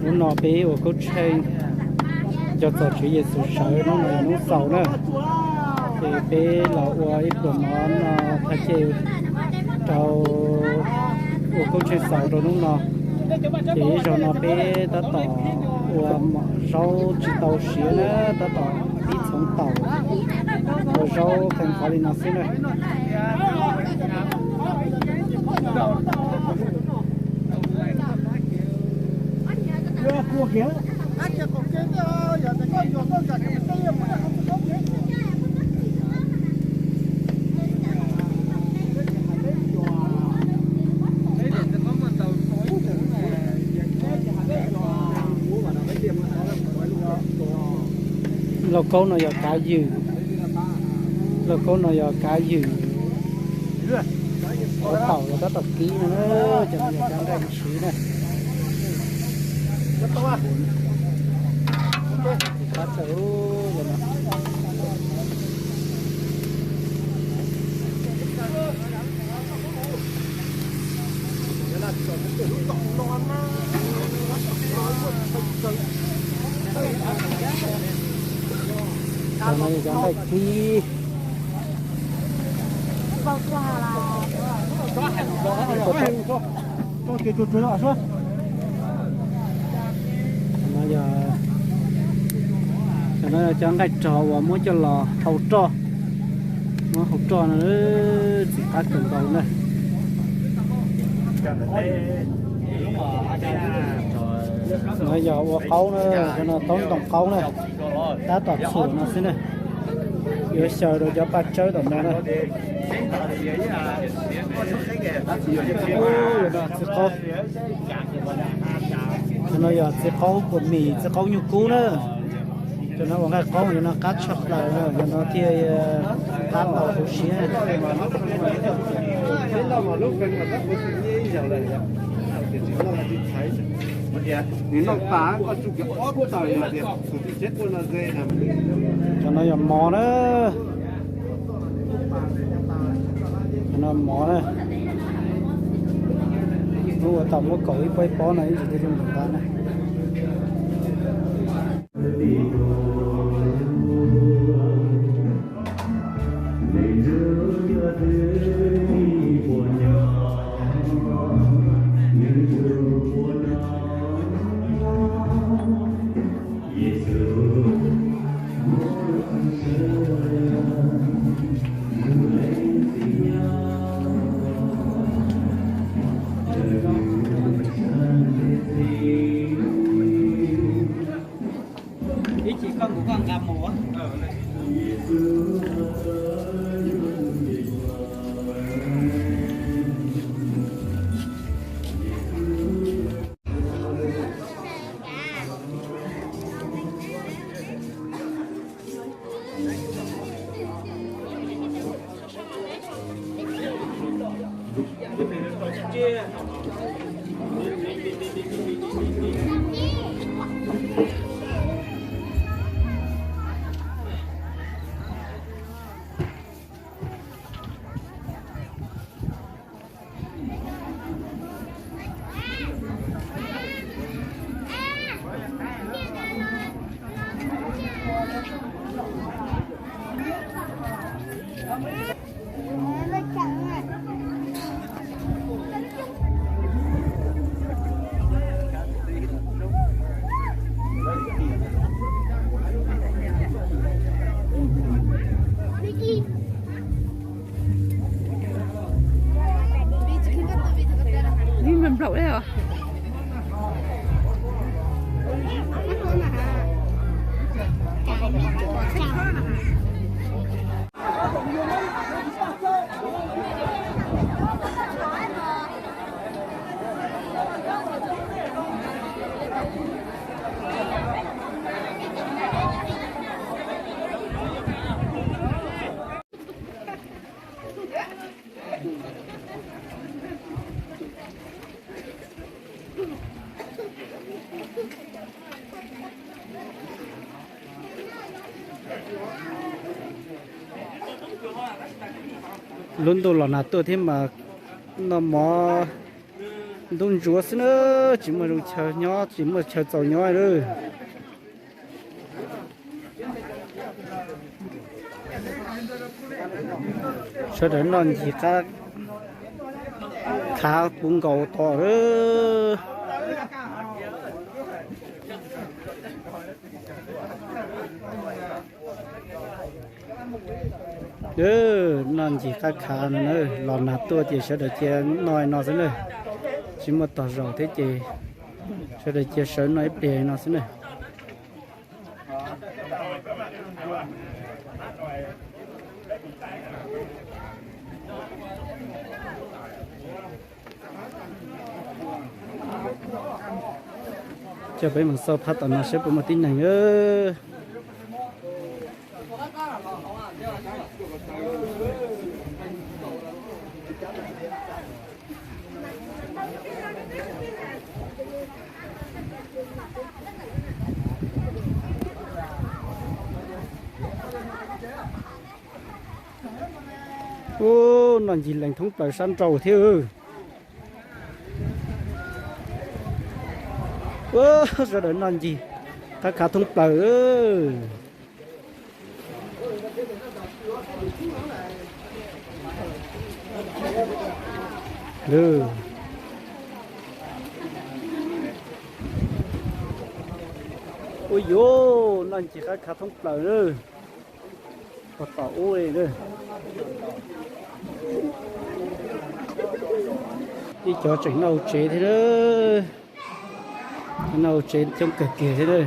Hnub no peb ua koob tsheej nco txog Tswv Yexus sawv, hnub no yog hnub xaus na, ces peb los ua ib pluas mov no thaj ceg rau ua koob tsheej xaus rau hnub no. Ces ib zaug no peb tab tom ua mov zaub tsis tau siav na, tab tom pib txhoov taum ua zaub qee qhov li no xwb na. Lauj kaub no yog kav ywm, lauj kaub no yog kav ywm, ua taum los tab tom kib no, cov no yog cov nqaij ntshiv na. Cov no yog cov nqaij kib. Cov no yog cov nqaij rog uas muab coj los hau roj, muab hau roj no, txiv qab kawg nkaus na. No yog ua qaub na, cov no taub ntoo qaub na, tab tom txhuam no xwb na. Yuav xyaw rau cov paj tsawb tom no na. Txiv qaub, cov no yog txiv qaub kua mis, txiv qaub nyuj kub na. Cov no ua nqaij qaub, cov no qab tshaj plaws, cov no thiaj qab tau huv siab. Cov no yog mov na. Cov no mov na. Lub ua tau muab kaum ib pob ib pob no ib ntsis thiaj li mus nqa na. Ib chim koj mus koj nqa mus. Vij nplaum nplaum li os. Lub ntuj los nag tuaj thiab mas noj mov Ntuj ntsuav xwb na, tsis muaj zoo chaw nyob, tsis muaj chaw txaus nyob lawm. Sawv daws noj ncig qab khav puv nkaus tos lawm. Noj ncig qab khav no na, los nag tuaj ces sawv daws cia noj no xwb na, tsis muaj tog zaum thiab ces sawv daws cia sawv noj ib pliag no xwb na. Coj peb mus xauj phab tom no saib puas muaj tib neeg. Ub, noj ncig lees thoob plaws sab nraud thiab. Ub, sawv daws noj ncig qab khav thoob plaws. Ub yuv, noj ncig qab khav thoob plaws na. Pog tom ub li na. Ib cov tseem noj hauv tsev thiab na. Noj hauv tsev coob kawg kiag thiab na.